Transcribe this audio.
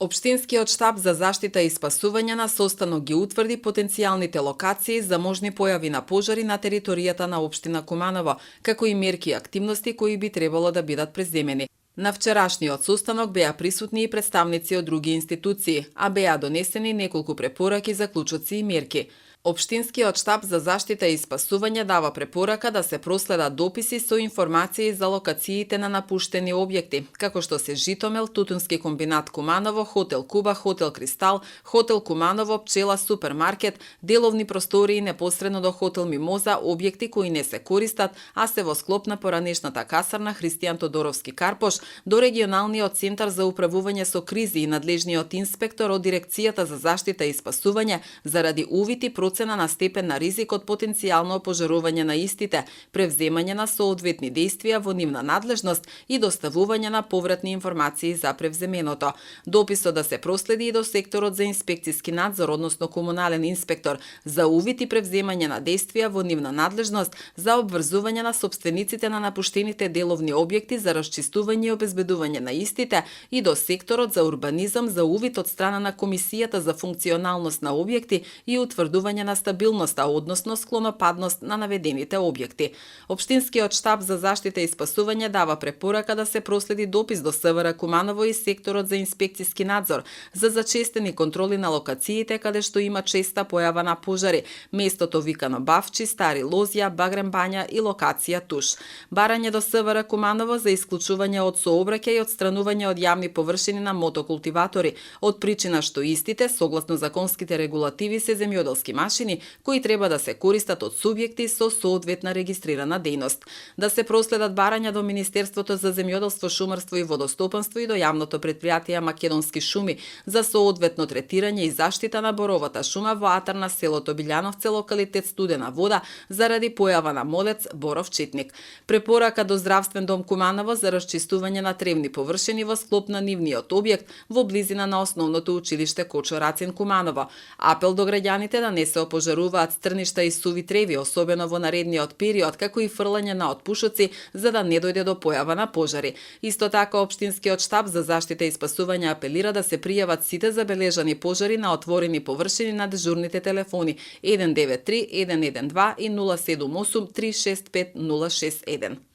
Општинскиот штаб за заштита и спасување на состанок ги утврди потенцијалните локации за можни појави на пожари на територијата на општина Куманово, како и мерки и активности кои би требало да бидат преземени. На вчерашниот состанок беа присутни и представници од други институции, а беа донесени неколку препораки, заклучоци и мерки. Општинскиот штаб за заштита и спасување дава препорака да се проследат дописи со информации за локациите на напуштени објекти, како што се Житомел, Тутунски комбинат Куманово, Хотел Куба, Хотел Кристал, Хотел Куманово, Пчела супермаркет, деловни простории непосредно до Хотел Мимоза, објекти кои не се користат, а се во склоп на поранешната касарна Христијан Тодоровски Карпош, до регионалниот центар за управување со кризи и надлежниот инспектор од дирекцијата за заштита и спасување заради увид и процена на степен на ризик од потенцијално опожарување на истите, превземање на соодветни действија во нивна надлежност и доставување на повратни информации за превземеното. Дописот да се проследи и до секторот за инспекциски надзор, односно комунален инспектор, за увид и превземање на действија во нивна надлежност за обврзување на сопствениците на напуштените деловни објекти за расчистување и обезбедување на истите и до секторот за урбанизам за увид од страна на Комисијата за функционалност на објекти и утврдување на стабилноста, односно склонопадност на наведените објекти. Општинскиот штаб за заштита и спасување дава препорака да се проследи допис до СВР Куманово и секторот за инспекциски надзор за зачестени контроли на локациите каде што има честа појава на пожари, местото викано Бавчи, Стари Лозија, Багрем Бања и локација Туш. Барање до СВР Куманово за исклучување од сообраќај и отстранување од јавни површини на мотокултиватори, од причина што истите, согласно законските регулативи, се земјоделски машини кои треба да се користат од субјекти со соодветна регистрирана дејност. Да се проследат барања до Министерството за земјоделство, шумарство и водостопанство и до јавното предпријатие Македонски шуми за соодветно третирање и заштита на боровата шума во атар на селото Билјановце, локалитет Студена вода, заради појава на молец боров четник. Препорака до Здравствен дом Куманово за расчистување на тревни површини во склоп на нивниот објект во близина на основното училиште Кочо Рацин Куманово. Апел до граѓаните да не се опожаруваат стрништа и суви треви, особено во наредниот период, како и фрлање на отпушоци за да не дојде до појава на пожари. Исто така, Општинскиот штаб за заштита и спасување апелира да се пријават сите забележани пожари на отворени површини на дежурните телефони 193 112 и 078 365 061.